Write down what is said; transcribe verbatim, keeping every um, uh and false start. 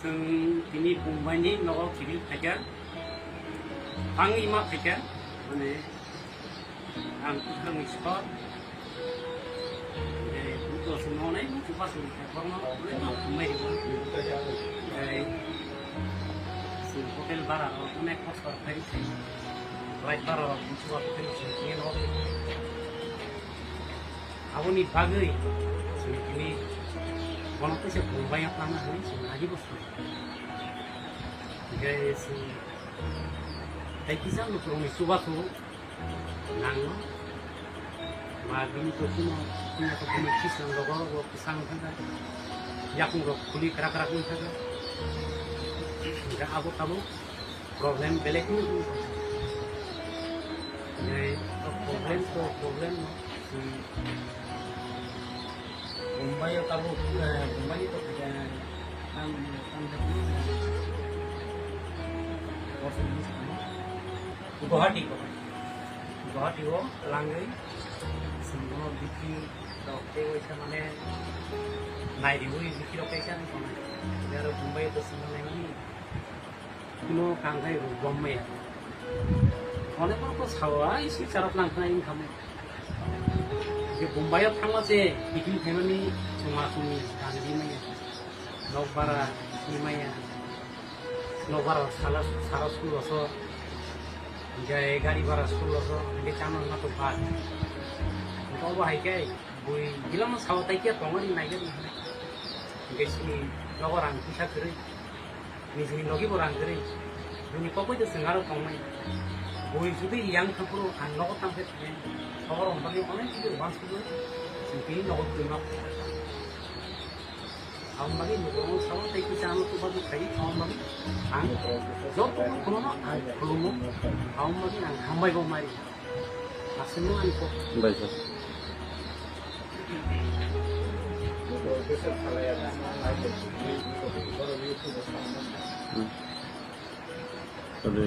Ang tini Mumbai ni nogo kibil phaikha. Ang ima phaikha, mane, ang kwthangni sor. Tei buko se nonai, buko ba se borno, borno Mumbai ni. Tei se hotel bara rok onek kotor khai se. Flight bara rok buko ba hotel se ni no. Aboni bagwi chwng tini bono kaisa Mumbai o tangna hwnwi chwng raji bo swngo. Hingke chwng tei kisa lukurokni chubachu nango. Ma bini kokno, kokno kokno kisa rogo rogo kwchang thangkha. Yakungrok khuli kwrak kwrak wng thangkha. Hingke abo tabuk problem belai kheno wng thangkha. Hingke o problem to problem no. Hmm. Mumbai o tabuk, eh, Mumbai o to, eh, ang, ang, Guwahati ko. Guwahati o langwi, singmo bikhi rok tei waisa mane nai riwi bikhi rok kaisa ang tongo. Yaro Mumbai o to singmo nai mani. Kuno kangkhai rw bomya. Onek kono to sawa, isi charap nang khna in khamai. Je Mumbai o thangma se, picnic khaimani chwngma chwngni rang di maya. Nok bara di maya. Nok bara sala, sara school oso. Jai gari bara school oso, je chama ma to bad. To bo hai kai, bui gilama sawa tai kia tongani nai gani. Je sini nogo rang kisa kwrwi. Nijini logi bo rang kwrwi. Bini kokoi to chwng aro tongmani. Bui judi yang khaphuru ang nogo tang khe thangmani. Sohor rok bagwi onek khe uansukmani. Chwng tini nogo twima. Aboni bagwi nogo rok saui tei kisa ano chubachu khai. Aboni bagwi ang joto no khulumo, ang khulumo. Aboni bagwi ang hambai bo mari. Aswkno ani kok. Bai sir. Hmm. Ade.